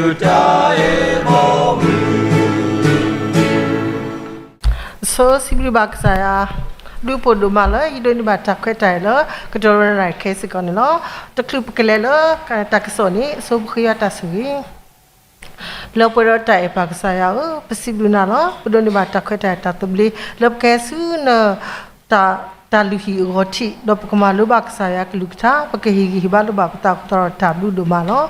တၢ်အဲၣ်ဘီဝံၤ ဆိစံးဘျုးဘၣ်ကစၢ်ယွၤ ဒူၣ်ဖိဒိၣ်မးလၢ ယဒိးန့ၢ်ဘၣ်တၢ်ခွဲးတၢ်ယာ်လၢ ကတိၤရၤနၤခဲစ့ၢ်ကီးန့ၣ်လီၤ. တချုးပကလဲၤလၢတၢ်ကစီၣ်န့ၣ် အဆိပဃ့ယွၤတၢ်ဆိၣ်ဂ့ၤ လၢပှဲၤဒီးတၢ်အဲၣ်ပၢ်ကစၢ်ယွၤဧၢ, ပစံးဘျုးနၤလီၤ. ပဒိးန့ၢ်ဘၣ်တၢ်ခွဲးတၢ်ယာ်တၢ်သဘျ့ လၢပကဟဲဆူန တၢ်လုၢ်ဟံၣ်အဂီၢ်ထံး ဒီးပကမၤလိဘၣ်ကစၢ်ယွၤကလုၢ်ကထါ, ပကဟ့ၣ်ဂံၢ်ဟ့ၣ်ဘါလိာ်ဘၣ်ပသးအဃိသတးဒီးတၢ်ဘျုးဒိၣ်မးလီၤ.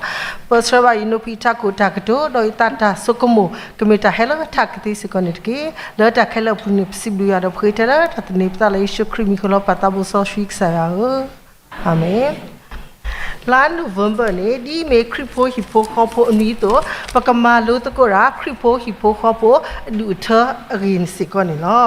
ပဆှၢဘၣ်ယနိဖံးထးခိၣ်တၢ်ကတိၤ ဒီးယသးတၢ်ဆိကမိၣ် ကမ့ၢ်တၢ်ဟဲလၢထးကသ့စ့ၢ်ကီးန့ၣ်တက့ၢ်. လၢတၢ်ခဲလၢာ်အပူၤန့ၣ် ပစံးဘျုးယွၤဒီးပဃ့ထဲလၢတၢ်သန့ၤပသးလၢယ့ၣ်ၡူးခရံာ်မံၤဃိလီၤ ပၢ်သးဘိစီဆှံကစၢ်ယွၤဧၢ, အၤမ့ၣ်. လါနိၣ်ဝ့ဘၢၣ်န့ၣ် ဒ်မ့ၢ်ခရံာ်ဖိဟံၣ်ဖိဃီဖိအနွံအသိး ပကမၤလိသကိးတၢ် ခရံာ်ဖိဟံၣ်ဖိဃီဖိအဒူၣ်အထၢအဂ့ၢ်စ့ၢ်ကီးန့ၣ်လီၤ.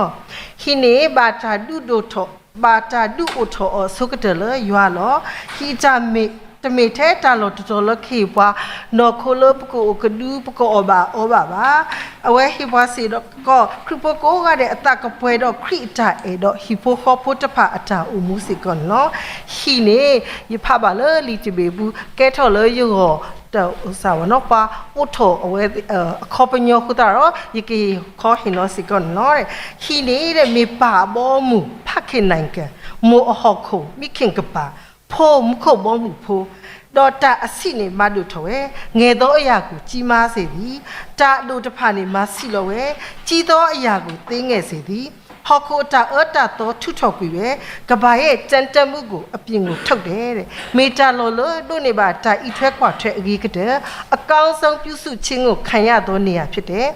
ဟံၣ်န့ၣ် ဘၣ်တၢ်ဒုးအိၣ်ထီၣ်အီၤအဆိကတၢၢ်လၢယွၤလီၤ. ဟံၣ်တၢ်မ့ၢ် တမ့ၢ်ထဲတၢ်လီၢ်တတီၤလၢကဟ့ၣ်ပှၤ နီၢ်ခိလၢပကအိၣ်ကဒု ပကအီၣ်ဘၣ်အီဘၣ်ဘၣ်. အဝဲဟ့ၣ်ပှၤစ့ၢ်ကီး ခရံာ်ဖိကိးဂၤဒဲးအသးကပှဲၤဒီးခရံာ်အတၢ်အဲၣ်ဒီးဟံၣ်ဖိဃီဖိတဖၣ်အတၢ်အိၣ်မူစ့ၢ်ကီးန့ၣ်လီၤ. ဟံၣ်န့ၣ် ယဖးဘၣ်လၢလံာ်တဘ့ၣ်အပူၤ ကဲထီၣ်လၢယဂီၢ် တၢ်အိၣ်စၢ်ဝဲနီၤ ပှၤအိးထီၣ်အဝဲ အခီပညီအဃိသတးဒီး ယကဟ့ၣ်ခီဟ့ၣ်နီၤစ့ၢ်ကီးန့ၣ်လီၤ. ဟံၣ်န့ၣ်မ့ၢ်ပၢ်အဘီအမုၢ် ဖးခ့ၣ်နဲၣ်ကၢ်, မိၢ်အဟီၣ်ခိၣ် မံခ့ၣ်ကပၤ, ဖိမူခိၣ်ဘီမုၢ်ဖိ, ဒီးတၢ်အဆံးန့ၣ်မၤဒိၣ်ထီၣ်ဝဲ, ငယ်သောအရာကို ကြီးမားစေသည်, တၢ်အဒိၣ်တဖၣ်န့ၣ်မၤဆံးလီၤဝဲ, ကြီးသောအရာကို သေးငယ်စေသည်, ဟီၣ်ခိၣ်အတၢ်အၢတၢ်သီထုးထီၣ်ကွံာ်ဝဲ, ကမ္ဘာရဲ့ကြမ်းတမ်းမှုကို အပြင်ကိုထုတ်တယ်, မ့ၢ်တၢ်လီၢ်လၢဒိးန့ၢ်ဘၣ်တၢ်အံးထွဲကွၢ်ထွဲအဂ့ၤကတၢၢ်, အကောင်းဆုံးပြုစုခြင်းကို ခံရသောနေရာဖြစ်တယ်,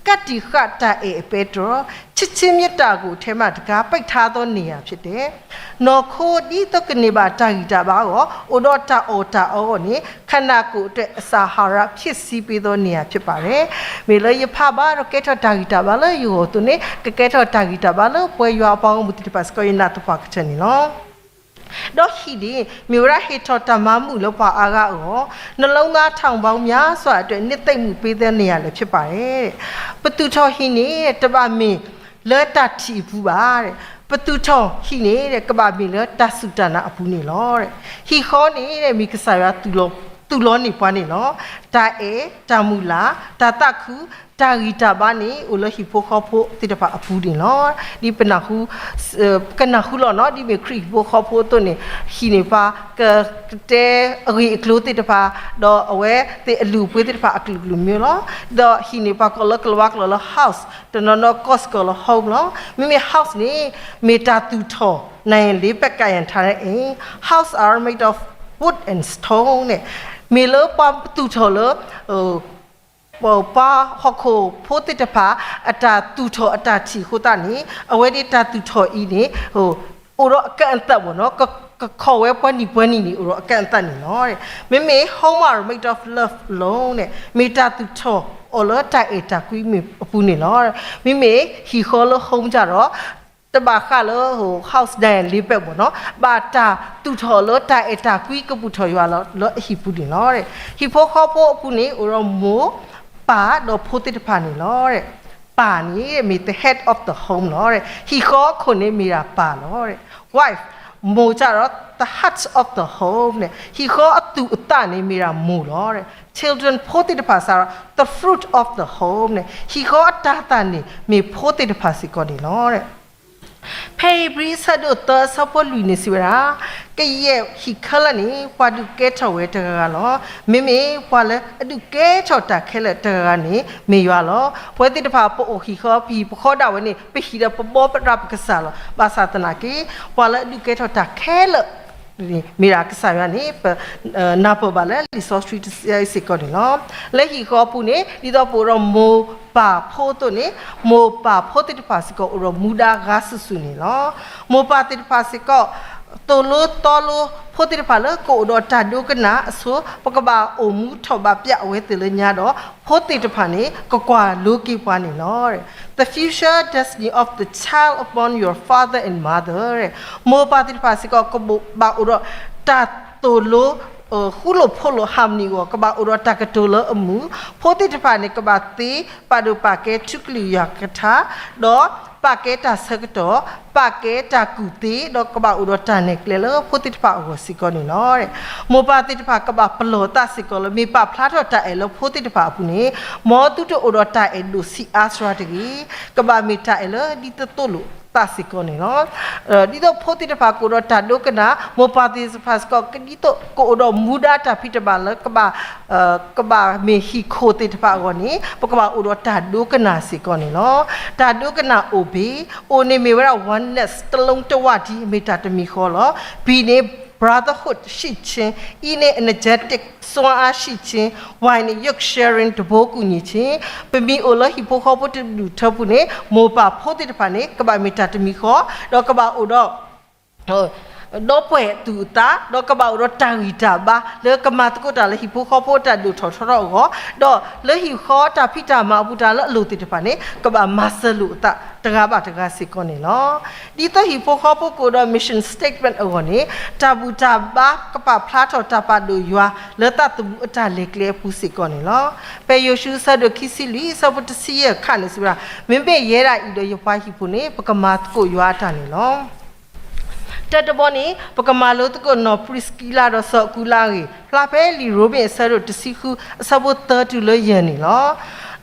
ကပ်တီးဃာ်တၢ်အဲၣ်အပဲတြီ, ချစ်ခြင်းမေတ္တာကို အထဲမှာတခါ ပိတ်ထားသောနေရာဖြစ်တယ်. နီၢ်ခိဒ်သိးကန့ၢ်ဘၣ်တၢ်ဂံၢ်တၢ်ဘါအဂီၢ်, အိၣ်ဒီးတၢ်အီၣ်တၢ်အီအဂီၢ်န့ၣ်, ခန္ဓာကိုယ်အတွက် အစာအာဟာရဖြည့်ဆည်းပေးသောနေရာဖြစ်ပါတယ်. မ့ၢ်လၢယဖးဘၣ်ဒီးကဲထီၣ်တၢ်ဂံၢ်တၢ်ဘါလၢယဂီၢ်အသိးန့ၣ်, ကကဲထီၣ်တၢ်ဂံၢ်တၢ်ဘါလၢပဝဲယွၤအပှၤဂီၢ်မုၢ်သ့ၣ်တဖၣ်စ့ၢ်ကီး ယနာ်သပှၢ်ကတၢၢ်န့ၣ်လီၤ. ဒီးဟံၣ်န့ၣ် မ့ၢ်ဝဲဒၣ်ဟ့ၣ်ထီၣ်တၢ်မၤမုာ်လၢပှၤအါဂၤအဂီၢ်, နှလုံးသားထောင်ပေါင်းများစွာအတွက် နှစ်သိမ့်မှုပေးသောနေရာလည်းဖြစ်ပါတယ်. ပသူၣ်ထီၣ်ဟံၣ်န့ၣ် တဘၣ်မ့ၢ်လၢတၢ်ထံၣ်အပူၤဘၣ်, ပသူၣ်ထီၣ်ဟံၣ်န့ၣ် ကဘၣ်မ့ၢ်လၢတၢ်စူၢ်တၢ်နာ်အပူၤန့ၣ်လီၤ. ဟံၣ်ဃီန့ၣ် မ့ၢ်ကစၢ်ယွၤသူၣ်လီၤန့ၢ်ပှၤန့ၣ်လီၤ. တၢ်အဲၣ်, တၢ်မုၢ်လၢ်, တၢ်သးခု, တၢ်ဂံၢ်တၢ်ဘါန့ၣ် အိၣ်လၢဟံၣ်ဖိဃီဖိသ့ၣ်တဖၣ်အပူၤန့ၣ်လီၤ. ဒ်ပနၢ်ဟူ ကနၢ်ဟူလီၤနီၤ, ဒ်မ့ၢ်ခရံာ်ဟံၣ်ဖိဃီဖိအသိးန့ၣ်, ဟံၣ်န့ၢ်ပှၤက ကတဲအဂ့ၢ်အကျိၤသ့ၣ်တဖၣ်, ဒီးအဝဲသ့ၣ်အလုၢ်အပှ့ၤသ့ၣ်တဖၣ်အကလုာ်ကလုာ်မ့ၢ်လီၤ. ဒီးဟံၣ်န့ၢ်ပှၤကိးလၢကလၤဝါကျိာ်လၢ house, တနီၤနီၤကိးစ့ၢ်ကီးလၢ home လီၤ. မ့မ့ၢ် house န့ၣ် မ့ၢ်တၢ်သူၣ်ထီၣ် နံၣ်ယံၤလ့ပက် ကယံၤထါ အိမ်, house are made of wood and stone န့ၣ်, မ့ၢ်လၢပှၤသူၣ်ထီၣ်လၢ ပှၤဟီၣ်ခိၣ်ဖိသ့ၣ်တဖၣ် အတၢ်သူၣ်ထီၣ်အတၢ်ထံၣ်အဃိသတးန့ၣ်, အဝဲဒၣ်တၢ်သူၣ်ထီၣ်အံၤန့ၣ် အိၣ်ဒီးအကန့်အသတ် ပေါ့နော်, ကခီၣ်ဝဲပှဲၤနံၣ်ပှဲၤနံၣ်န့ၣ် အိၣ်ဒီးအကန့်အသတ်န့ၣ်လီၤ. မ့မ့ၢ် home are made of love alone န့ၣ်, မ့ၢ်တၢ်သူၣ်ထီၣ်အီၤလၢတၢ်အဲၣ်တၢ်ကွံမ့ၢ်အပူၤန့ၣ်လီၤ. မ့မ့ၢ်ဟံၣ်ဃီလၢ home စ့ၢ်ဒီး တဘၣ်ဃးလၢ house နံၣ်ယံၤလ့ပက် ပေါ့နော်, ဘၣ်တၢ်သူၣ်ထီၣ်လၢတၢ်အဲၣ်တၢ်ကွံကဘူၣ်ထီၣ်ယွၤလီၤလၢအဟံၣ်ပူၤန့ၣ်လီၤ. ဟံၣ်ဖိဃီဖိအပူၤန့ၣ် အိၣ်ဒီးမိၢ်, ပၢ်ဒီးဖိသ့ၣ်တဖၣ်န့ၣ်လီၤ. ပၢ်န့ၣ်မ့ၢ် the head of the home လီၤ. ဟံၣ်ဃီအခိၣ်န့ၣ်မ့ၢ်ဒၣ်ပၢ်လီၤ. Wife, မိၢ်စ့ၢ်ဒီး the heart of the home န့ၣ်, ဟံၣ်ဃီအသူၣ်အသးန့ၣ်မ့ၢ်ဒၣ်မိၢ်လီၤ. Children, ဖိသ့ၣ်တဖၣ်စ့ၢ်ဒီး the fruit of the home န့ၣ်, ဟံၣ်ဃီအတၤသၣ်န့ၣ်မ့ၢ်ဖိသ့ၣ်တဖၣ်စ့ၢ်ကီးန့ၣ်လီၤ. ဖဲဧ့ၤဘြံၤအဆၢဒိၣ်သၢအဆၢဖိလွံၢ်န့ၣ်စံးဝဲဒၣ်, ကယဲၢ်ဟံၣ်ခဲလၢာ်န့ၣ် ပှၤဒုးကဲထီၣ်ဝဲတဂၤဂၤလီၤ. မ့မ့ၢ်ပှၤလၢအဒုးကဲထီၣ်တၢ်ခဲလၢာ်တဂၤဂၤန့ၣ် မ့ၢ်ယွၤလီၤ. ပဝဲသ့ၣ်တဖၣ်ပအိၣ်ဟံၣ်ဃီ ပဟံၣ်ပဃီဒၣ်ဝဲန့ၣ် ပဟံၣ်ဒီးပဘီပရၣ်ပကစၢ်လီၤ. ဘၣ်ဆၣ်သနာ်က့ ပှၤလၢအဒုးကဲထီၣ်တၢ်ခဲလၢာ် မ့ၢ်ဒၣ်ကစၢ်ယွၤန့ၣ် ပနၢ်ပၢၢ်ဘၣ်လၢလံာ်စီဆှံတဆၢစ့ၢ်ကီးန့ၣ်လီၤ. လၢဟံၣ်ဃီအပူၤန့ၣ် ဒ်သိးပအိၣ်ဒီးမိၢ်ပၢ်ဖိအသိးန့ၣ်, မိၢ်ပၢ်ဖိသ့ၣ်တဖၣ်စ့ၢ်ကီး အိၣ်ဒီးမူဒါဂၤစုာ်စုာ်န့ၣ်လီၤ. မိၢ်ပၢ်သ့ၣ်တဖၣ်စ့ၢ်ကီး သိၣ်လိသီလိဖိသ့ၣ်တဖၣ်လၢကအိၣ်ဒီးတၢ်ဒိကနၣ်အဆိ, ပကဘၣ်အိၣ်မူထီၣ်ဘၣ်ပျၢ်အဝဲသ့ၣ်လၢညါဒီး ဖိသ့ၣ်တဖၣ်န့ၣ် ကကွၢ်လိက့ၤပှၤန့ၣ်လီၤ. The future destiny of the child upon your father and mother မိၢ်ပၢ်သ့ၣ်တဖၣ်စ့ၢ်ကီး ကဘၣ်အိၣ်ဒီးတၢ်သိၣ်လိ ဃူလိာ်ဖိးလိာ် harmony အဂီၢ် ကဘၣ်အိၣ်ဒီးတၢ်ကတိၤလၢအမုာ်, ဖိသ့ၣ်တဖၣ်န့ၣ် ကဘၣ်သ့ပာ်ဒိၣ်ပာ်ကဲထူကလုၢ်ယွၤကထါ, ဒီး ပာ်ကဲတၢ်ဆၢကတီၢ်, ပာ်ကဲတၢ်ကူၣ်သ့, ဒီးကဘၣ်အိၣ်ဒီးတၢ်နဲၣ်ကျဲလၢဖိသ့ၣ်တဖၣ်အဂီၢ်စ့ၢ်ကီးန့ၣ်လီၤ. မိၢ်ပၢ်သ့ၣ်တဖၣ်ကဘၣ်ပလီၢ်သးစ့ၢ်ကီးလၢ မ့ၢ်ပာ်ဖျါထီၣ်တၢ်အဲၣ်လၢဖိသ့ၣ်တဖၣ်အပူၤန့ၣ်, မ်သုတအိၣ်ဒီးတၢ်အဲၣ်ဒိၣ်ဆံးအါစှၤတဂ့ၤ, ကဘၣ်မ့ၢ်တၢ်အဲၣ်လၢဒ်သိးသိၣ်လိသးစ့ၢ်ကီးန့ၣ်လီၤ. ဒ်သိးဖိသ့ၣ်တဖၣ်ကအိၣ်ဒီးတၢ်ဒိကနၣ်, မိၢ်ပၢ်သ့ၣ်တဖၣ်စ့ၢ်ကီး ဒ်သိးကအိၣ်ဒီးမူဒါတၢ်ဖံးတၢ်မၤလၢ ကဘၣ်မ့ၢ်ဟံၣ်ခိၣ်သ့ၣ်တဖၣ်အဂီၢ်န့ၣ် ပကဘၣ်အိၣ်ဒီးတၢ်ဒိကနၣ်စ့ၢ်ကီးန့ၣ်လီၤ. တၢ်ဒိကနၣ်အိၣ်ဘ့ၣ်, အိၣ်န့ၣ်မ့ၢ်ဝဲဒၣ် oneness တလုံးတဝ ဒ်မ့ၢ်တၢ်တမံၤဃီလီၤ. ဘံၣ်န့ၣ် brotherhood ရှိခြင်း, အံၤန့ၣ် energetic စွမ်းအားရှိခြင်း, ဝဲန့ၣ် yoke sharing တဘိကူၣ်ညံၣ်ဆ့, ပမ့ၢ်အိၣ်လၢဟံၣ်ဖိဃီဖိတဒူၣ်ထၢပူၤန့ၣ် မိၢ်ပၢ်ဖိသ့ၣ်တဖၣ်န့ၣ် ကဘၣ်မ့ၢ်တၢ်တမံၤဃီ, ဒီးကဘၣ်အိၣ်ဒီး ဒီပုၢ်ဝဲၢ်သူၣ်အုးသး, ဒီးကဘၣ်အိၣ်ဒီးတၢ်ဂံၢ်တၢ်ဘါ လၢကမၤသကိးတၢ်လၢဟံၣ်ဖိဃီဖိအတၢ်ဒိၣ်ထီၣ်ထီထီၣ်အဂီၢ်, ဒီးလၢဟံၣ်ဃီတၢ်ဖံးတၢ်မၤအပူၤ တၢ်လၢအလိၣ်သ့ၣ်တဖၣ်န့ၣ် ကဘၣ်မၤစၢၤလိာ်အသးတဂၤဘၣ်တဂၤစ့ၢ်ကီးန့ၣ်လီၤ. ဒ်သိးဟံၣ်ဖိဃီဖိကအိၣ်ဒီး mission statement အဂီၢ်န့ၣ် တၢ်ဘူၣ်တၢ်ဘါကပာ်ဖျါထီၣ်တၢ်ပာ်ဒိၣ်ယွၤ လၢသးသမူအတၢ်လဲၤကျဲအပူၤစ့ၢ်ကီးန့ၣ်လီၤ. ဖဲယိၤၡူအဆၢဒိၣ်ခံဆံလွံၢ် အဆၢဖိတဆံယဲၢ်ခါန့ၣ် စံးဝဲဒၣ်, မ့မ့ၢ်ယဲဒၣ်အံၤဒီးယပှၤဟံၣ်ဖိန့ၣ် ပကမၤသကိးယွၤအတၢ်န့ၣ်လီၤ. တၢတဘီန့ၣ် ပကမၤလိသကိးနီၢ်ပြံးစကံလါဒီးစီၤအကူလါအဂ့ၢ် ဖျါဖဲလံာ်ရိမ့ၤအဆၢဒိၣ်တဆံဃု အဆၢဖိသၢတုၤလၢယဲၢ်န့ၣ်လီၤ.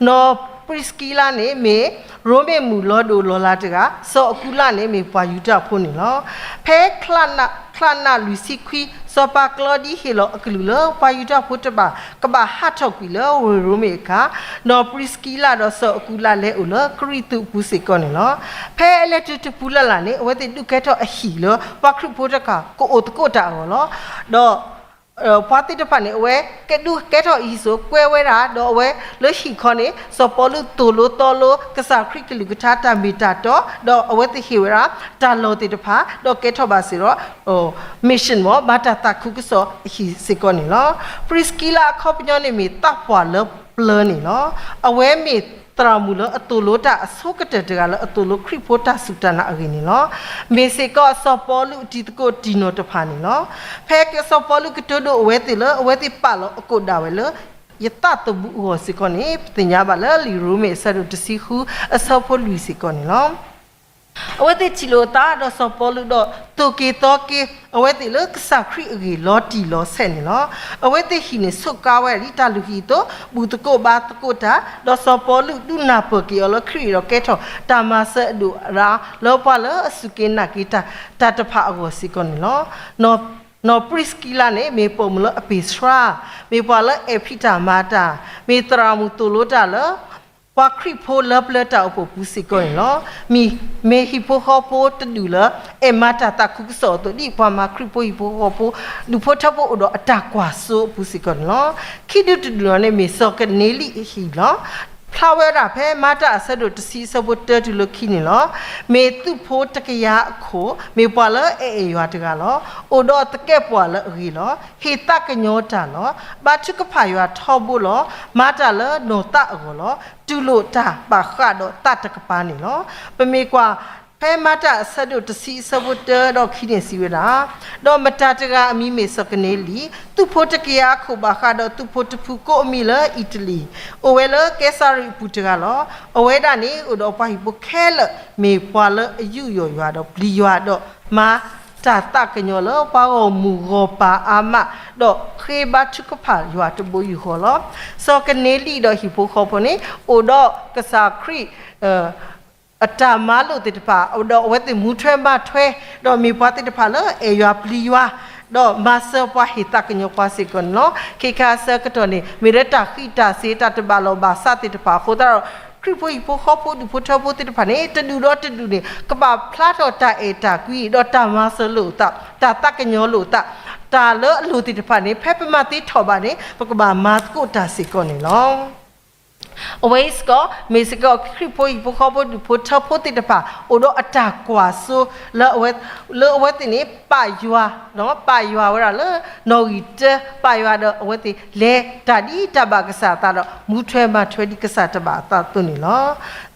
နီၢ်ပြံးစကံလါန့ၣ်မ့ၢ် ရိမ့ၤမုၣ်လီၤဒိၣ်လီၤလၤတဂၤ, စီၤအကူလါန့ၣ်မ့ၢ်ပှၤယူဒၤဖိန့ၣ်လီၤ. ဖဲချါနၢ်လွံၢ်ဆံခွံ စီၤပၤကျီဒံဟ့ၣ်လီၤအကလုၢ်လၢ ပှၤယူဒၤဖိတဖၣ် ကဘၣ်ဟးထီၣ်ကွံာ်လၢဝ့ၢ်ရိမ့ၤအခါ, နီၢ်ပြံးစကံလါဒီးစီၤအကူလါလဲၤအိၣ်လၢကရံၣ်သူးအပူၤစ့ၢ်ကီးန့ၣ်လီၤ. ဖဲအလဲၤတုၤတပူၤလၢ်လၢ်န့ၣ် အဝဲသ့ၣ်ဒုးကဲထီၣ်အဟံၣ်လၢ ပှၤခရံာ်ဖိတဖၣ်ကအိၣ်သကိးတၢ်အဂီၢ်လီၤ. ဒီး ပှၤသ့ၣ်တဖၣ်န့ၣ် အဝဲကဒုးကဲထီၣ်အဟံၣ်စိၤကွဲဝဲဒၣ်, ဒီးအဝဲလၢဟံၣ်ခီန့ၣ် စီၤပီလူးသိၣ်လိသီလိ ကစၢ်ခရံာ်ကလုၢ်ကထါတၢ်မ့ၢ်တၢ်တီ, ဒီးအဝဲသ့ၣ်ဟ့ၣ်ဝဲဒၣ် တၢ်လီၢ်သ့ၣ်တဖၣ်, ဒီးကဲထီၣ်ဘၣ်စ့ၢ်ဒီး mission မ့ၢ် မၤတၢ်သးခုကစီၣ်အဟံၣ်စ့ၢ်ကီးန့ၣ်လီၤ. ပြံးစကံလါအခီပညီန့ၣ်မ့ၢ် သးပှၢ်လၢပျၢၤန့ၣ်လီၤ. အဝဲမ့ၢ်သရၣ်မုၣ်လၢအသိၣ်လိတၢ်အဆိကတၢၢ်တဂၤလၢအသိၣ်လိခရံာ်ဖိတၢ်စူၢ်တၢ်နာ်အဂ့ၢ်န့ၣ်လီၤ. မ့ၢ်စ့ၢ်ကီးစီၤပီလူးအတံၤသကိးတံၢ်နီၢ်တဖၣ်န့ၣ်လီၤ. ဖဲစီၤပီလူးကတိၤဒိအဝဲသ့ၣ်လၢ အဝဲသ့ၣ်ပာ်လီၤအကိာ်ဒၣ်ဝဲလၢ ယသးသမူအဂီၢ်စ့ၢ်ကီးန့ၣ် ပသ့ၣ်ညါဘၣ်လၢလံာ်ရိမ့ၤအဆၢဒိၣ်တဆံဃု အဆၢဖိလွံၢ်စ့ၢ်ကီးန့ၣ်လီၤ. အဝဲသ့ၣ်ထံၣ်လိာ်အသးဒီးစီၤပီလူးဒီး သိၣ်က့ၤသီက့ၤအဝဲသ့ၣ်လၢကစၢ်ခရံာ်အဂ့ၢ်လီၤတံၢ်လီၤဆဲးန့ၣ်လီၤ. အဝဲသ့ၣ်ဟံၣ်န့ၣ်ဆိးကါဝဲဒ်တၢ်လုၢ်ဟံၣ်အသိး ဘူၣ်သကိးဘါသကိးတၢ်, ဒီးစီၤပီလူးဒုးနၢ်ပၢၢ်က့ၤအီၤလၢခရံာ်ဒီးကဲထီၣ်တၢ်မၤစၢၤအဒိၣ်အရၤ လၢပှၤလၢအစူၢ်က့ၤနာ်က့ၤတၢ်တဖၣ်အဂီၢ်စ့ၢ်ကီးန့ၣ်လီၤ. နီၢ်ပြံးစကံလါန့ၣ် မ့ၢ်ပိာ်မုၣ်လၢအပ့ၢ်ဆှါ, မ့ၢ်ပှၤလၢအအဲၣ်ဖံးတၢ်မၤတၢ်, မ့ၢ်သရၣ်မုၣ်သိၣ်လိတၢ်လၢ ပှၤခရံာ်ဖိလၢပျၢၤတၢ်အိၣ်ဖှိၣ်ပူၤစ့ၢ်ကီးန့ၣ်လီၤ. မ့ၢ်ဟံၣ်ဖိဃီဖိတဒူၣ်လၢ အဲၣ်မၤတၢ်သးခုကစီၣ်အသိး ဒ်ပှၤမၤခရံာ်ဖိဟံၣ်ဖိဃီဖိ ဒူၣ်ဖိထၢဖိအိၣ်ဒီးအတၢ်ကွၢ်စိအပူၤစ့ၢ်ကီးန့ၣ်လီၤ. ခံဒုတဒူၣ်န့ၣ်မ့ၢ်စီၤကနၤလံအဟံၣ်လီၤ. ဖျါဝဲဒၣ်ဖဲမၤတၢ်အဆၢဒိၣ်တဆံအဆၢဖိတၢတုၤလၢခံန့ၣ်လီၤ. မ့ၢ်သုးဖိတကယၤအခိၣ်, မ့ၢ်ပှၤလၢအအဲၣ်ယွၤတဂၤလီၤ. အိၣ်ဒီးသကဲးပဝးလၢအဂ့ၤလီၤ. ဟ့ၣ်သးကညီၤတၢ်လီၤ. ဘါထုကဖၣ်ယွၤထီဘိလီၤ. မၤတၢ်လၢနီၢ်သးအဂီၢ်လီၤ. တူၢ်လိာ်တၢ်ဘၣ်ဃးဒီးသးတကပၤန့ၣ်လီၤ. ပမ့ၢ်ကွၢ် ဖဲမၤတၢ်အဆၢဒိၣ်တဆံအဆၢဖိတၢဒီးခံန့ၣ်စံးဝဲဒၣ်, ဒီးမတၤတဂၤအမံၤမ့ၢ်စီၤကနၤလံ, သုးဖိတကယၤအခိၣ်ဘၣ်ဃးဒီးသုးဖိတဖုကိးအမံၤလၢအံၣ်တလံၣ်, အိၣ်ဝဲလၢကဲစၤရံးအပူၤတဂၤလီၤ. အဝဲဒၣ်န့ၣ် အိၣ်ဒီးပှၤဟံၣ်ဖိခဲလၢာ် မ့ၢ်ပှၤလၢအယူးယီၣ်ယွၤဒီးပျံၤယွၤဒီး မၤတၢ်သးကညီၤလၢပှၤဂီၢ်မုၢ်ဂီၢ်ပၤအါမး, ဒီးဃ့ဘါထုကဖၣ်ယွၤတဘိယူၢ်ဃီလီၤ. စီၤကနၤလံဒီးဟံၣ်ဖိဃီဖိန့ၣ် အိၣ်ဒီးကစၢ်ခရံာ် အတၢ်မၤလိာ်သ့ၣ်တဖၣ်, ဒီးအဝဲသ့ၣ်မူထွဲမၤထွဲ, ဒီးမ့ၢ်ပှၤသ့ၣ်တဖၣ်လၢအဲၣ်ယွၤပျံၤယွၤ, ဒီးမၤစၢၤပှၤဟ့ၣ်သးကညီၤပှၤစ့ၢ်ကီးန့ၣ်လီၤ. ခဲခါအဆၢကတီၢ်န့ၣ် မ့ၢ်လၢတၢ်ဃံးတၢ်စ့ၤ တၢ်တဘၣ်လီၢ်ဘၣ်စးသ့ၣ်တဖၣ်အဃိသတးဒီး ခရံာ်ဖိဟံၣ်ဖိဃီဖိဒူၣ်ဖိထၢဖိသ့ၣ်တဖၣ်န့ၣ် တဒူၣ်ဒီးတဒူၣ်န့ၣ် ကဘၣ်ဖျါထီၣ်တၢ်အဲၣ်တၢ်ကွံ ဒီးတၢ်မၤစၢၤလိာ်အသး, တၢ်သးကညီၤလိာ်အသး, တၢ်လၢအလိၣ်သ့ၣ်တဖၣ်န့ၣ် ဖဲပမၤသ့ထီၣ်ဘၣ်န့ၣ် ပကဘၣ်မၤသကိးတၢ်စ့ၢ်ကီးန့ၣ်လီၤ. အဝဲအံၤစ့ၢ်ကီး မ့ၢ်စ့ၢ်ကီးခရံာ်ဖိဟံၣ်ဖိဃီဖိဒူၣ်ဖိထၢဖိသ့ၣ်တဖၣ် အိၣ်ဒီးအတၢ်ကွၢ်စိလၢ လၢအဝဲသ့ၣ်န့ၣ် ပာ်ယွၤ, ပာ်ယွၤဝဲဒၣ်လၢနီၣ်ဂံၢ်တၢ, ပာ်ယွၤဒီးအဝဲသ့ၣ် လဲၤတၢ်ဒ်တၢ်ဘၣ်ကစၢ်အသးဒီး မူထွဲမၤထွဲဒ်ကစၢ်တဘၣ်အသးအသိးန့ၣ်လီၤ.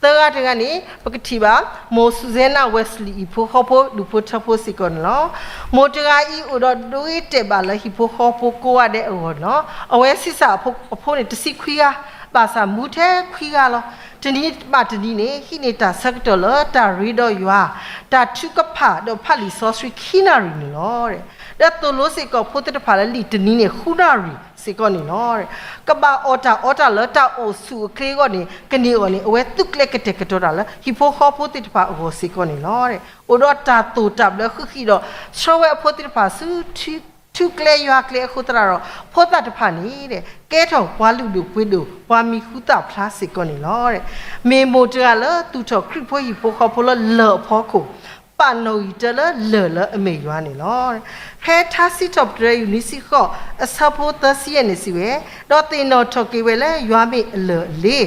သၢဂၤတဂၤန့ၣ် ပကထံၣ်ဘၣ် မိၢ်စူၣ်စဲနါဝဲစလံးအံၤဖိဃီဖိဒူၣ်ဖိထၢဖိစ့ၢ်ကီးန့ၣ်လီၤ. မိၢ်တဂၤအံၤ အိၣ်ဒီးဒိဂ့ၤတဲာ်ဘၣ်လၢဟံၣ်ဖိဃီဖိကိးဂၤဒဲးအဂီၢ်န့ၣ်လီၤ. အဝဲဆံးစၢ်အဖိန့ၣ် တဆံခွံဂၤ, ဘၣ်ဆၣ်မူထဲခွံဂၤလီၤ. တနံၤဘၣ်တနံၤန့ၣ် ဟံးန့ၢ်တၢ်ဆၢကတီၢ်လၢတၢ်ရ့ဒီးယွၤ, တၢ်ထုကဖၣ်ဒီးဖးလံာ်စီဆှံခံနၣ်ရံၣ်န့ၣ်လီၤ. ဒီးသိၣ်လိစ့ၢ်ကီးဖိသ့ၣ်တဖၣ်လၢလံာ်တနံၤန့ၣ် ဃုနၣ်ရံၣ်စ့ၢ်ကီးန့ၣ်လီၤ. ကဘၣ်အီၣ်တၢ်အီတၢ်လၢတၢ်အိၣ်ဆူၣ်အိၣ်ချ့အဂီၢ်န့ၣ် ကန့ၢ်အီၤန့ၣ် အဝဲသူၣ်ကျဲၤကတဲာ်ကတီၤတၢ်လၢ ဟံၣ်ဖိဃီဖိသ့ၣ်တဖၣ်အဂီၢ်စ့ၢ်ကီးန့ၣ်လီၤ. အိၣ်ဒီးတၢ်သိၣ်တၢ်ဘျၢဃံးဃံးဒီး ဆှၢဝဲအဖိသ့ၣ်တဖၣ်ဆူ ထူကျဲယွၤကျဲအဃိသတးဒီး ဖိသၣ်တဖၣ်န့ၣ် ကဲထီၣ်ပှၤလုၢ်ဒိၣ်ပှ့ၤဒိၣ် ပှၤမံၤဟူသၣ်ဖျါစ့ၢ်ကီးန့ၣ်လီၤ. မ့ၢ်မိၢ်တဂၤလၢသူၣ်ထီၣ်ခရံာ်ဖိဟံၣ်ဖိဃီဖိလၢလၢၢ်အဖီခိၣ် ပာ်နီၣ်ဂံၢ်တၢလၢလၢၢ်လၢအမ့ၢ်ယွၤန့ၣ်လီၤ. ဖဲထါစံးထီၣ်ပတြၢၤယူၢ်နွံဆံဃိး အဆၢဖိသၢဆံယဲၢ်န့ၣ်စံးဝဲ, ဒီးသ့ၣ်နီၣ်ထီၣ်က့ၤဝဲလၢယွၤမ့ၢ်အလၢၢ်အလ့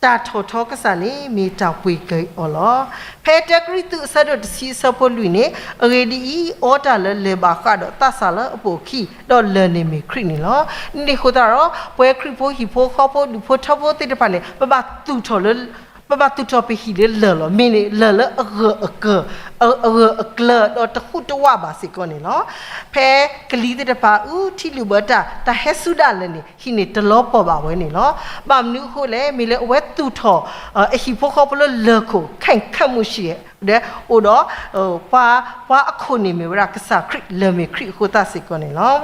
တၢ်ထီၣ်ထီကစၢ်န့ၣ် မ့ၢ်တၢ်ပှ့ၤက့ၤအီၤလီၤ. ဖဲတၢကရံၣ်သူးအဆၢဒိၣ်တဆံအဆၢဖိလွံၢ်န့ၣ်, အဂ့ၢ်ဒ်အံၤ, အီတၢ်လၢလၢၢ်ဘၣ်ဃးဒီးသးစၢ်လၢအပိာ်အခံ, ဒီးလၢၢ်န့ၣ်မ့ၢ်ခရံာ်န့ၣ်လီၤ. န့ၣ်အဃိသတးဒီး ပဝဲခရံာ်ဖိဟံၣ်ဖိဃီဖိဒူၣ်ဖိထၢဖိသ့ၣ်တဖၣ်န့ၣ် ပဘၣ်သူၣ်ထီၣ်လၢ ပဘၣ်သူၣ်ထီၣ်ပဟံၣ်လၢလၢၢ်လီၤ. မ့ၢ်န့ၣ်လၢၢ်လၢအဂၢၢ်အကျၢၤ, အဂၢၢ်အကျၢၤဒီးတဟူးတဝးဘၣ်စ့ၢ်ကီးန့ၣ်လီၤ. ဖဲကလံၤသ့ၣ်တဖၣ်အုၣ်ထံလုၢ်ဘၢတၢ် တၢ်ဟဲစူၤဒၣ်လဲာ်န့ၣ် ဟံၣ်န့ၣ်တလီၤပှီၢ်ဘၣ်ဝဲန့ၣ်လီၤ. ဘၣ်မနုၤအဃိလဲၣ်, မ့ၢ်လၢအဝဲသူၣ်ထီၣ် အဟံၣ်ဖိဃီဖိလၢလၢၢ်ခိၣ် ခဲၣ်ခဲၣ်မူၣ်ဆံး ဒီးအိၣ်ဒီး ပှၤအခိၣ်န့ၣ်မ့ၢ်ဝဲဒၣ်ကစၢ်ခရံာ် လၢၢ်မ့ၢ်ခရံာ်အဃိသတးစ့ၢ်ကီးန့ၣ်လီၤ.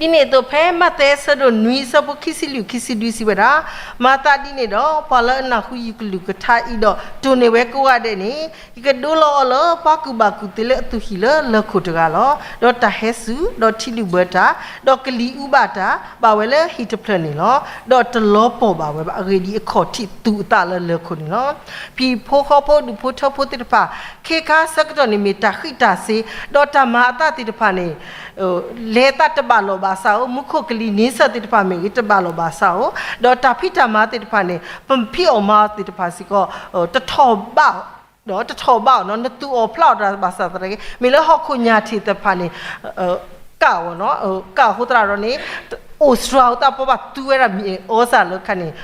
ဒ်န့ၣ်အသိး ဖဲမးသဲအဆၢဒိၣ်နွံအဆၢဖိခံဆံလွံၢ်ခံဆံဒုစံးဝဲဒၣ်, မၤသးဒ်န့ၣ်ဒီး ပှၤလၢအနၢ်ဟူယကလုၢ်ကထါအံၤဒီး တိၢ်န့ၢ်ဝဲကိးဂၤဒဲးန့ၣ်, ယကဒိလီၤအီၤလၢပှၤကူၣ်ဘၣ်ကူၣ်သ့လၢအသူၣ်ဟံၣ်လၢလၢၢ်ခိၣ်တဂၤလီၤ. ဒီးတၢ်ဟဲစူၤ, ဒီးထံလုၢ်ဘၢတၢ်, ဒီးကလံၤအူဘၣ်တၢ်, ဘၣ်ဝဲလၢဟံၣ်တဖျၢၣ်န့ၣ်လီၤ. ဒီးတလီၤပှီၢ်ဘၣ်ဝဲဘၣ်. အဂ့ၢ်ဒ်အံၤ, အခီၣ်ထံးသူၣ်အသးလၢလၢၢ်ခိၣ်န့ၣ်လီၤ. ဟံၣ်ဖိဃီဖိဒူၣ်ဖိထၢဖိသ့ၣ်တဖၣ် ခ့ခါဆၢကတီၢ်န့ၣ်မ့ၢ်တၢ်ဃံးတၢ်စ့ၤ, ဒီးတၢ်မၤအသးသ့ၣ်တဖၣ်န့ၣ် လဲၤသးတဘၣ်လိာ်ဘၣ်စးဧိၤ, မူခိၣ်ကလံၤန့ဆၢၣ်သ့ၣ်တဖၣ်မ့ၢ်ဂ့ၤ တဘၣ်လိာ်ဘၣ်စးဧိၤ, ဒီးတၢ်ဖံးတၢ်မၤသ့ၣ်တဖၣ်န့ၣ် ပဖံးအီၣ်မၤအီၣ်သ့ၣ်တဖၣ်စ့ၢ်ကီး တထီၣ်ဘး, ဒီးတထီၣ်ဘးအီၤနီၤ, နသူၣ်အီၣ်ဖျးအီၣ်တၢ်ဘၣ်ဆၣ်သနာ်က့ မ့ၢ်လၢဟီၣ်ခိၣ်ညၣ်ထံးသ့ၣ်တဖၣ်န့ၣ် ကၣ်အီၤနီၤ, ကၣ်အဃိသတးဒီးန့ၣ် အိၣ်စှၤအဃိသတး ပှၤဘၣ်သူဝဲဒၣ်မ့ၢ်အီစၢ်လၢခါန့ၣ်,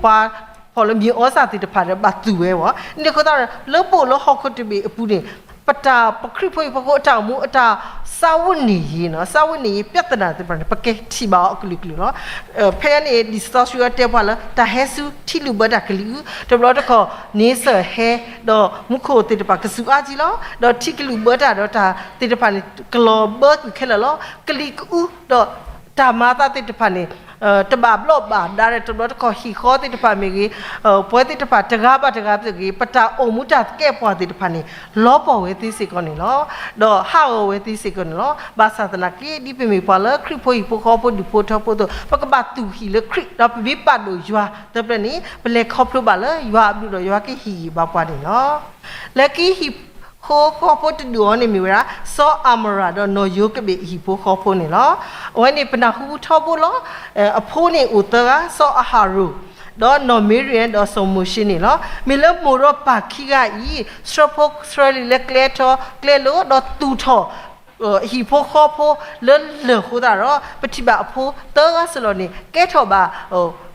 ပှၤဖီၣ်လၢမ့ၢ်အီစၢ်သ့ၣ်တဖၣ်ဒီးဘၣ်သူဝဲဝဲ, န့ၣ်အဃိသတးဒီး လၢပအိၣ်လၢဟီၣ်ခိၣ်တဘ့ၣ်အပူၤန့ၣ် ပတၢ်ပခရံာ်ဖိဟံၣ်ဖိဃီဖိအတၢ်အိၣ်မူအတၢ် စားဝတ်နေရေးနီၤ, စားဝတ်နေရေး ပြဿနာသ့ၣ်တဖၣ်န့ၣ် ပကထံၣ်ဘၣ်အီၤအကလုာ်ကလုာ်လီၤ. ဖဲန့ၣ် လံာ်စီဆှံအီၤတဲပှၤလၢ တၢ်ဟဲစူၤထံလုၢ်ဘၢတၢ်ကလံၤအူ, တဘျီတခီၣ်န့ဆၢၣ်ဟဲ, ဒီးမူခိၣ်သ့ၣ်တဖၣ်ကစူၤအါကံလီၤ. ဒီးထံကလုၢ်ဘၢတၢ်ဒီးတၢ်သ့ၣ်တဖၣ်န့ၣ် ကလီၤဘၢကွံာ်ခဲလၢာ်လီၤ. ကလံၤကအူဒီးတၢ်မၤအသးသ့ၣ်တဖၣ်န့ၣ် တဘၣ်ဘျီးဘၣ်ဒါဒီး တဘျီတခီၣ်ဟံၣ်ဃီသ့ၣ်တဖၣ်မ့ၢ်ဂ့ၤ, ပှၤသ့ၣ်တဖၣ်တဂၤဘၣ်တဂၤမ့ၢ်ဂ့ၤ, ပတၢ်အိၣ်မူတၢ်သကဲးပဝးသ့ၣ်တဖၣ်န့ၣ် လီၤပှီၢ်ဝဲသ့စ့ၢ်ကီးန့ၣ်လီၤ. ဒီးဟးဂီၤဝဲသ့စ့ၢ်ကီးန့ၣ်လီၤ. ဘၣ်ဆၣ်သနာ်က့ ဒ်ပမ့ၢ်ပှၤလၢခရံာ်ဖိဟံၣ်ဖိဃီဖိဒူၣ်ဖိထၢဖိအသိး ပကဘၣ်သူၣ်ဟံၣ်လၢခရံာ် ဒီးပမ့ၢ်ပာ်ဒိၣ်ယွၤသပှၢ်န့ၣ် ပလဲၤခီဖျိဘၣ်လၢယွၤအဘျုးဒီးယွၤကဟ့ၣ်ဂံၢ်ဘါပှၤန့ၣ်လီၤ. လၢခံဟံၣ်ဖိဃီဖိတဒူၣ်အံၤန့ၣ်မ့ၢ်ဝဲဒၣ် စီၤအၤမရၣ်ဒီးနီၢ်ယိၤကဘ့ၣ်အဟံၣ်ဖိဃီဖိန့ၣ်လီၤ. အဝဲန့ၣ်ပနၢ်ဟူထီဘိလီၤ. အဖိန့ၣ်အိၣ်သၢဂၤ, စီၤအၤဟရိၣ်, ဒီးနီၢ်မံရံယၤ ဒီးစီၤမိၤၡ့န့ၣ်လီၤ. မ့ၢ်လၢမိၢ်ဒီးပၢ်ခံဂၤအံၤ ဆှၢဖိဆှၢလံာ်လၢကျဲထီကျဲလိၤ ဒီးသူၣ်ထီၣ် ဟံၣ်ဖိဃီဖိလၢလၢၢ်အဃိသတးဒီး ပထံၣ်ဘၣ်အဖိသၢဂၤစ့ၢ်ကီးန့ၣ် ကဲထီၣ်ဘၣ်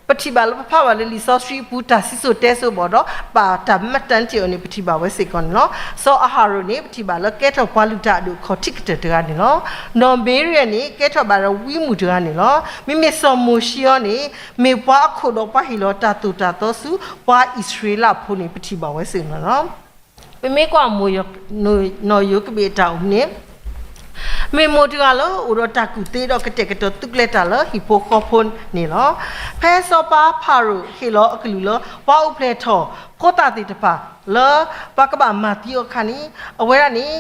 ပထံၣ်ဘၣ်လၢပဖးဘၣ်လၢလံာ်စီဆှံအပူၤ တၢ်စံၣ်စိၤတဲစိၤဘၣ်ဒီး ဘၣ်တၢ်မၤတၢ်တ့ၢ်အီၤန့ၣ် ပထံၣ်ဘၣ်ဝဲစ့ၢ်ကီးန့ၣ်လီၤ. စီၤအၤဟရိၣ်န့ၣ် ပထံၣ်ဘၣ်လၢကဲထီၣ်ပှၤလုၢ်တၢ်အဒိၣ်အခီၣ်ထံးကတၢၢ်တဂၤန့ၣ်လီၤ. နီၢ်မံရံယၤန့ၣ် ကဲထီၣ်ဘၣ်ဒီးဝံမုၣ်တဂၤန့ၣ်လီၤ. မ့မ့ၢ်စီၤမိၤၡ့အံၤန့ၣ် မ့ၢ်ပှၤအခိၣ်ဒီးပှၤဟ့ၣ်လီၤတၢ်သိၣ်တၢ်သီဆူ ပှၤအံၣ်စရ့လးဖိန့ၣ် ပထံၣ်ဘၣ်ဝဲစ့ၢ်ကီးန့ၣ်လီၤ. ပမ့ၢ်ကွၢ်မိၢ် နီၢ်ယိၤကဘ့ၣ်အတၢ်အိၣ်မူန့ၣ် မ့ၢ်မိၢ်တဂၤလၢအိၣ်ဒီးတၢ်ကူၣ်သ့ဒီးကတဲာ်ကတီၤသုးကျဲၤတၢ်လၢဟံၣ်ဖိဃီဖိန့ၣ်လီၤ. ဖဲစီၤပၤဖၤရိၤဟ့ၣ်လီၤအကလုၢ်လၢ ပှၤအိၣ်ဖျဲၣ်ထီၣ်ဖိသၣ်သ့ၣ်တဖၣ်လၢ ပှၤကဘၣ်မၤသံအီၤအခါန့ၣ် အဝဲဒၣ်န့ၣ်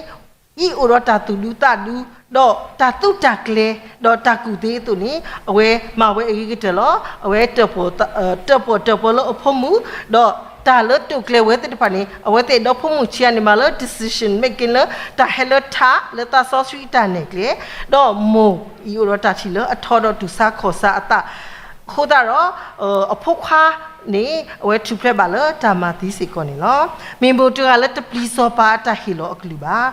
အံၤအိၣ်ဒီးတၢ်သူၣ်ဒူသးဒူ ဒီးတၢ်သူတၢ်ကျဲၤ ဒီးတၢ်ကူၣ်သ့အသိးန့ၣ် အဝဲမၤဝဲအဂ့ၤကတၢၢ်လီၤ. အဝဲ တၢၣ်ပီၣ်တၢၣ်ပီၣ်လၢအဖိမုၣ် ဒီးတၢ်လၢတိာ်ကျဲၤဝဲသ့ၣ်တဖၣ်န့ၣ် အဝဲသ့ၣ်ဒီးဖိမုၣ်ဆံးအါန့ၣ် မၤလၢ decision making လၢတၢ်ဟဲလၢထး လၢသးစီဆှံအတၢ်နဲၣ်ကျဲ ဒီးမိၢ်အံၤအိၣ်ဒီးတၢ်ထံၣ်လၢအထီဒီးတူၢ်ဆါခီၣ်ဆါအသး အဃိသတးဒီး အဖိခွါန့ၣ် အဝဲထူၣ်ဖျဲးဘၣ်လၢတၢ်မၤသံစ့ၢ်ကီးန့ၣ်လီၤ. မ့ၢ်မိၢ်တဂၤလၢတပျံၤစီၤပၤအတၢ်ဟ့ၣ်လီၤအကလုၢ်ဘၣ်.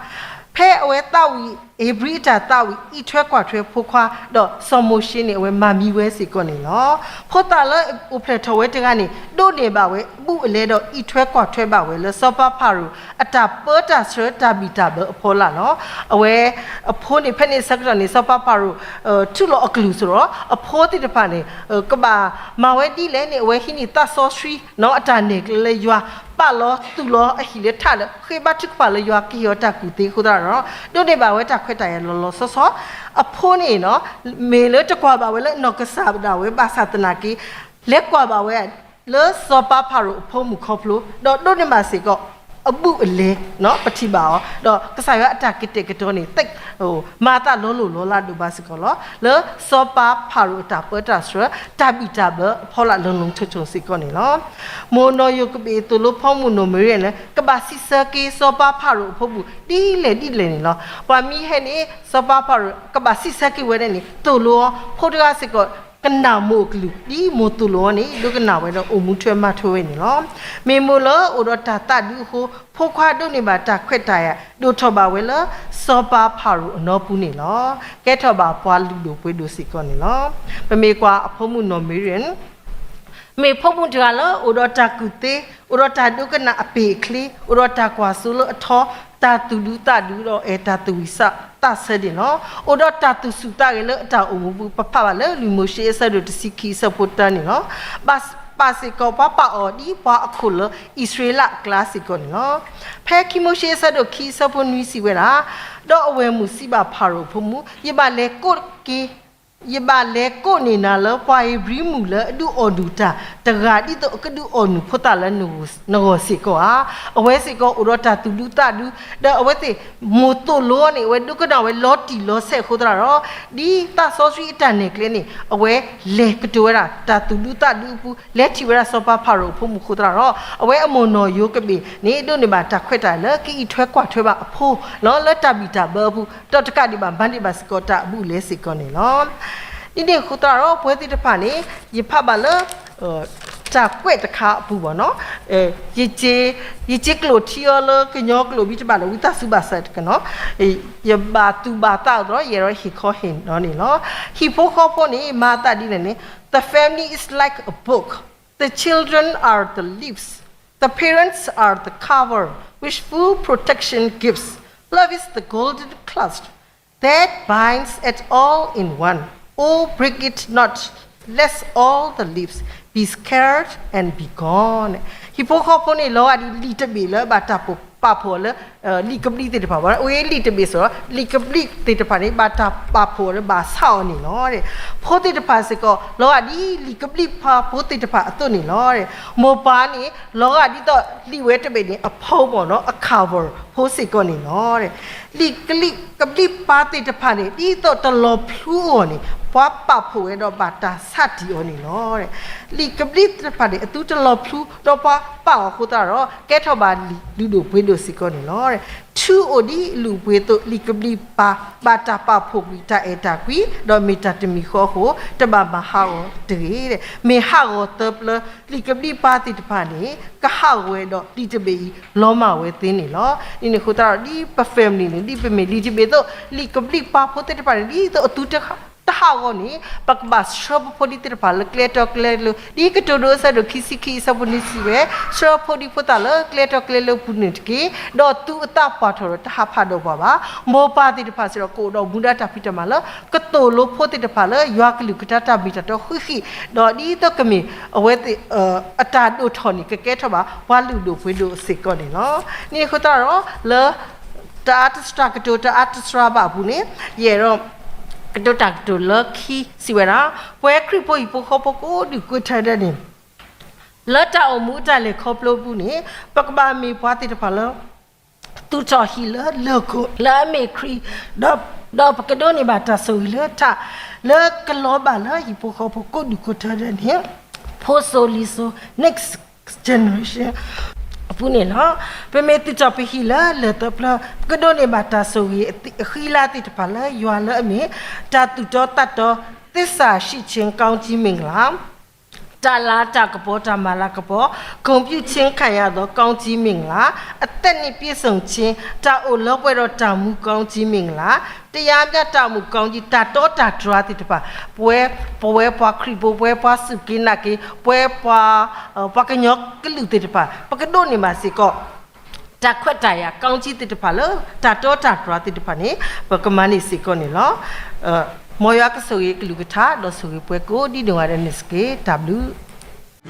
ဖဲအဝဲသးဝံၣ် ဧ့ၤဘြံၤအတၢ်သးဝံၣ် အံးထွဲကွၢ်ထွဲဖိခွါ ဒီးစီၤမိၤၡ့န့ၣ် အဝဲမၤမံဝဲစ့ၢ်ကီးန့ၣ်လီၤ. ဖိသၣ်လၢအိၣ်ဖျဲၣ်ထီၣ်ဝဲတဂၤန့ၣ် ဒိးန့ၢ်ဘၣ်ဝဲအဘူးအလဲဒီး အံးထွဲကွၢ်ထွဲဘၣ်ဝဲလၢ စီၤပၤဖၤရိၤအတၢ်ပၢတၢ်ဆှၢတၢ်ဘံၣ်တၢ်ဘၢအဖီလာ်လီၤ. အဝဲအဖိန့ၣ် ဖဲန့ၣ်အဆၢကတီၢ်န့ၣ် စီၤပၤဖၤရိၤ ထူးလီၤအကလုၢ်စ့ၢ်ကီး အဖိသ့ၣ်တဖၣ်န့ၣ် ကဘၣ်မၤဝဲဒ်လဲၣ်န့ၣ် အဝဲဟံးန့ၢ်သးစီဆှံ အတၢ်နဲၣ်ကျဲလၢယွၤ ပာ်လီၤသူၣ်လီၤအဟံၣ်လၢထးဒီး ဃ့ဘါထုကဖၣ်လၢယွၤကဟ့ၣ်အီၤတၢ်ကူၣ်သ့အဃိသတးဒီး ဒိးန့ၢ်ဘၣ်ဝဲတၢ်ခွဲးတၢ်ယာ်လီၤလီၤဆီဆီ အဖိန့ၣ် မ့ၢ်လၢတကွၢ်ဘၣ်ဝဲလၢအနီၢ်ကစၢ်ဒၣ်ဝဲဘၣ်ဆၣ်သနာ်က့ လဲၤကွၢ်ဘၣ်ဝဲ လၢစီၤပၤဖၤရိၤအဖိမုၣ်ခီဖျိ ဒီးဒိးန့ၢ်ဘၣ်စ့ၢ်ကီး အဘူးအလဲ ပထံၣ်ဘၣ်အီၤ ဒီးကစၢ်ယွၤအတၢ်ကတဲာ်ကတီၤန့ၣ် မၤအသးလီၤလိၢ်လီၤလးဒိၣ်ဘၣ်စ့ၢ်ကီးလီၤ. လၢစီၤပၤဖၤရိၤအတၢ်ပၢတၢ်ဆှၢ တၢ်ဘံၣ်တၢ်ဘၢအဖီလာ်လီၤလီၤဆီဆီစ့ၢ်ကီးန့ၣ်လီၤ. မိၢ်နီၢ်ယိၤကဘ့ၣ်သိၣ်လိဖီမုၣ်နီၢ်မံၤရံန့ၣ် ကဘၣ်စံးဆၢက့ၤစီၤပၤဖၤရိၤအဖိပူၤ ဒ်လဲၣ်ဒ်လဲၣ်န့ၣ်လီၤ. ပှၤမ့ၢ်ဟဲန့ၣ် စီၤပၤဖၤရိၤကဘၣ်စံးဆၢက့ၤဝဲဒၣ်န့ၣ် သိၣ်လိအီၤ ဖိတဂၤစ့ၢ်ကီး ကနၣ်မိၢ်အကလုၢ် ဒ်မိၢ်သိၣ်လိအီၤန့ၣ် ဒိကနၣ်ဝဲဒီးအိၣ်မူထွဲမၤထွဲဝဲန့ၣ်လီၤ. မ့ၢ်မိၢ်လၢအိၣ်ဒီးတၢ်သးဒူအဃိ ဖိခွါဒိးန့ၢ်ဘၣ်တၢ်ခွဲးတၢ်ယာ် ဒိၣ်ထီၣ်ဘၣ်ဝဲလၢ စီၤပၤဖၤရိၤအနီပူၤန့ၣ်လီၤ. ကဲထီၣ်ဘၣ်ပှၤလုၢ်ဒိၣ်ပှ့ၤဒိၣ်စ့ၢ်ကီးန့ၣ်လီၤ. ပမ့ၢ်ကွၢ်အဖိမုၣ်နီၢ်မံၤရံ မ့ၢ်ဖိမုၣ်တဂၤလၢအိၣ်ဒီးတၢ်ကူၣ်သ့, အိၣ်ဒီးတၢ်ဒိကနၣ်အပ့ၢ်အချ့, အိၣ်ဒီးတၢ်ကွၢ်စိလၢအထီ, တၢ်သူၣ်ဒူသးဒူဒီးအဲၣ်တၢ်သူၣ်ဝံၣ်သးဆၢန့ၣ်လီၤ. အိၣ်ဒီးတၢ်သူၣ်ဆူၣ်သးဂဲၤလၢအတၢ်အိၣ်မူပူၤ ပဖးဘၣ်လၢလံာ်မိၤၡ့အဆၢဒိၣ်တဆံခံအဆၢဖိတၢန့ၣ်လီၤ. ဘၣ်စ့ၢ်ကီးပှၤပာ်အီၤဒ်ပှၤအခိၣ်လၢအံၣ်စရ့လးအကျါစ့ၢ်ကီးန့ၣ်လီၤ. ဖဲခံမိၤၡ့အဆၢဒိၣ်ခံအဆၢဖိနွံစံးဝဲဒၣ်, ဒီးအဝဲၢ်မုၣ်စံးဘၣ်ဖၤရိၤအဖိမုၣ်, ယဘၣ်လဲၤကိးက့ၤ ယဘၣ်လဲၤကိးန့ၢ်နၤလၢပှၤဧ့ၤဘြံၤမုၣ်လၢအဒုးအီၣ်ဒုၣ်တၢ်တဂၤ ဒ်သိးအကဒုးအီၣ်နုၢ်ဖိသၣ်လၢနဂီၢ်စ့ၢ်ကီးဧါ. အဝဲစ့ၢ်ကီးအိၣ်ဒီးတၢ်သူၣ်ဒူသးဒူ, ဒီးအဝဲသ့ၣ်မိၢ်သိၣ်လိအီၤန့ၣ် အဝဲဒိကနၣ်ဝဲလီၤတံၢ်လီၤဆဲးအဃိသတးဒီး, ဒ်သးစီဆှံအတၢ်နဲၣ်ကျဲန့ၣ် အဝဲလဲၤကတိၤဝဲဒၣ်တၢ်သူၣ်ဒူသးဒူအပူၤ လဲၤထံၣ်ဝဲဒၣ်စီၤပၤဖၤရိၤအဖိမုၣ်အဃိသတးဒီး, အဝဲအမိၢ်နီၢ်ယိၤကဘ့ၣ်န့ၣ် ဒိးန့ၢ်ဘၣ်တၢ်ခွဲးတၢ်ယာ်လၢကအံးထွဲကွၢ်ထွဲဘၣ်အဖိ လၢတၢ်ဘံၣ်တၢ်ဘၢအပူၤ ဒီးတကးဒံးဘၣ် မၤန့ၢ်ဘၣ်စ့ၢ်ကီးတၢ်အဘူးအလဲစ့ၢ်ကီးန့ၣ်လီၤ. ဒ်န့ၣ်အဃိသတးဒီး ပဝဲသ့ၣ်တဖၣ်န့ၣ် ယဖးဘၣ်လၢ တၢ်ကွဲးတခါအပူၤဘၣ်နီၤ, ယ ယစ့ကျိာ်ထံအီၤလၢကညီကျိာ်ဘံၣ်တဘၣ်ဒီး ဝံသးစူၤဘၣ်ဆၣ်တကနီၤ, ယဘၣ်သူၣ်ဘၣ်သးအီၤဒီး ယအဲၣ်ဒိးဟ့ၣ်ခီဟ့ၣ်နီၤန့ၣ်လီၤ. ဟံၣ်ဖိဃီဖိန့ၣ် မၤအသးဒ်လဲၣ်န့ၣ်, The family is like a book. The children are the leaves. The parents are the cover which full protection gives. Love is the golden clasp that binds it all in one. Oh, break it not, lest all the leaves be scattered and be gone. ဟံၣ်ဖိဃီဖိန့ၣ် လီၤဂာ်ဒ်လံာ်တဘ့ၣ်လၢဘၣ်တၢ်ပာ်ဖှိၣ်လၢ လံာ်ကဘျံးသ့ၣ်တဖၣ်, အဝဲလံာ်တဘ့ၣ်စ့ၢ်ကီး လံာ်ကဘျံးသ့ၣ်တဖၣ်န့ၣ် ဘၣ်တၢ်ပာ်ဖှိၣ်လၢဘၣ်ဆါအီၤန့ၣ်လီၤ. ဖိသ့ၣ်တဖၣ်စ့ၢ်ကီး လီၤဂာ်ဒ်လံာ်ကဘျံးပၤဖိသ့ၣ်တဖၣ်အသိးန့ၣ်လီၤ. မိၢ်ပၢ်န့ၣ် လီၤဂာ်ဒ်သိးလံာ်ဝဲတဘ့ၣ်န့ၣ် အဖီမၢ်နီၤ အ cover ဖိစ့ၢ်ကီးန့ၣ်လီၤ. လံာ်ကဘျံးပၤသ့ၣ်တဖၣ်န့ၣ် ဒ်သိးတလီၤဖျူအဂီၢ်န့ၣ် ပှၤပာ်ဖှိၣ်ဝဲဒီးဘၣ်တၢ်ဆးတံၢ်အီၤန့ၣ်လီၤ. လံာ်ကဘျံးသ့ၣ်တဖၣ်န့ၣ် အသုတလီၤဖျူ ဒီးပှၤပာ်အီၤအဃိသတးဒီး ကဲထီၣ်ဘၣ်လံာ်လုၢ်ဒိၣ်ပှ့ၤဒိၣ်စ့ၢ်ကီးန့ၣ်လီၤ. ထူအိၣ်ဒ်အလုၢ်အပှ့ၤအသိး လံာ်ကဘျံးပၤ ဘၣ်တၢ်ပာ်ဖှိၣ်ကွံာ်တၢ်အဲၣ်တၢ်ကွံ ဒီးမ့ၢ်တၢ်တမံၤဃီအဃိ တဘၣ်မၤဟးဂီၤတဂ့ၤ. မ့ၢ်ဟးဂီၤသၢပျၢ လံာ်ကဘျံးပၤသ့ၣ်တဖၣ်န့ၣ် ကဟးဂီၤဝဲဒီးလံာ်တဘ့ၣ်အံၤ လီၤမၢ်ဝဲသ့န့ၣ်လီၤ. ဒ်န့ၣ်အဃိသတးဒီး ဒ်ပ family န့ၣ် ဒ်ပမ့ၢ်လံာ်တဘ့ၣ်အသိး လံာ်ကဘျံးပၤဖိသ့ၣ်တဖၣ်န့ၣ် ဒ်သိးအသုတဟးဂီၤန့ၣ် ပကဘၣ်ဆှၢပဖိဒံသ့ၣ်တဖၣ်လၢကျဲတီကျဲလိၤ, ဒ်ကတိၤဒိအဆၢဒိၣ်ခံဆံခံအဆၢဖိနွံစံးဝဲ, ဆှၢဖိဒံဖိသၣ်လၢကျဲတီကျဲလိၤပူၤန့ၣ်တက့ၢ်. ဒီးသုအသးပှၢ်ထီၣ်ဒီးတဟးဖးဒိၣ်ပှၤဘၣ်. မိၢ်ပၢ်သ့ၣ်တဖၣ်စ့ၢ်ကီး ကအိၣ်ဒီးမူဒါတၢ်ဖံးတၢ်မၤလၢ ကသိၣ်လိဖိသ့ၣ်တဖၣ်လၢယွၤကလုၢ်ကထါတၢ်မ့ၢ်တၢ်တီဃံးဃံး, ဒီးဒ်သိးကမ့ၢ်အဝဲသ့ၣ် အတၢ်ဒိၣ်ထီၣ်န့ၣ် ကကဲထီၣ်ဘၣ်ပှၤလုၢ်ဒိၣ်ပှ့ၤဒိၣ်စ့ၢ်ကီးန့ၣ်လီၤ. ဒ်န့ၣ်အဃိသတးဒီး လၢ တၢ်အါတစှၤကတိၤ တၢ်အါတစှၤဘၣ်အပူၤန့ၣ် ယအဲၣ်ဒိး ကတိၤတၢ်ကတိၤလၢခံစံးဝဲဒၣ်, ပဝဲခရံာ်ဖိဟံၣ်ဖိဃီဖိကိးဒူၣ်ကိးထၢဒဲးန့ၣ် လၢတၢ်အိၣ်မူအတၢ်လဲၤခီဖျိအပူၤန့ၣ် ပကဘၣ်မ့ၢ်ပှၤသ့ၣ်တဖၣ်လၢ သူၣ်ထီၣ်ဟံၣ်လၢလၢၢ်ခိၣ်လၢအမ့ၢ်ခရံာ်, ဒီးပကဒိးန့ၢ်ဘၣ်တၢ်ဆိၣ်ဂ့ၤလၢထး လၢကလီၤဘၣ်လၢဟံၣ်ဖိဃီဖိကိးဒူၣ်ကိးထၢဒဲးန့ၣ် ဖိစိၤလံၤစိၤ next generation အပူၤန့ၣ်လီၤ. ပမ့ၢ်သူၣ်ထီၣ်ပဟံၣ်လၢလၢၢ်သၢပျၢ ပကဒိးန့ၢ်ဘၣ်တၢ်ဆိၣ်ဂ့ၤအဃံအလၤသ့ၣ်တဖၣ်လၢယွၤလၢအမ့ၢ် တၢ်သူၣ်တီသးတီ သစ္စာရှိခြင်း ကောင်းချီးမင်္ဂလာ တၢ်လၤတၢ်ကပီၤ တၢ်မၤလၤကပီၤ ဂုဏ်ပြုခြင်းခံရသော ကောင်းချီးမင်္ဂလာ အသက်နှင့်ပြည့်စုံခြင်း တၢ်အိၣ်လၢပှဲၤဒီးတၢ်မူ ကောင်းချီးမင်္ဂလာ တရားမျှတမှု ကောင်းချီး တၢ်တီတၢ်တြၢ်သ့ၣ်တဖၣ် ပဝဲ ပဝဲပှၤခရံာ်ဖိ ပဝဲပှၤစူၢ်က့ၤနာ်က့ၤ ပဝဲပှၤ ပှၤကညီကလုာ်သ့ၣ်တဖၣ် ပကဒိးန့ၢ်ဘၣ်စ့ၢ်ကီး တၢ်ခွဲးတၢ်ယာ် ကောင်းချီးသ့ၣ်တဖၣ်လၢ တၢ်တီတၢ်တြၢ်သ့ၣ်တဖၣ်န့ၣ် ပကမၤန့ၢ်စ့ၢ်ကီးန့ၣ်လီၤ. မ်ယွၤကဆိၣ်ဂ့ၤကလုၢ်ကထါ ဒီးဆိၣ်ဂ့ၤပှၤကိးဒ်န့ၢ်ဝဲဒၣ်န့ၣ်တက့ၢ်. တၢ်ဘျုး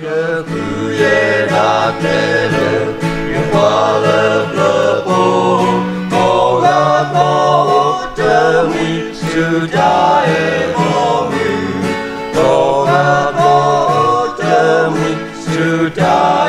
ယဃုယဲဒၣ်ထဲလၢ ယပှၤလၢပျၢၤဖိ ကိးဂၤကိးဂၤအိၣ်တမှံၤ ဆူတၢ်အဲၣ်အီၤမုၢ် ကိးဂၤကိးဂၤအိၣ်တမှံၤ ဆူတၢ်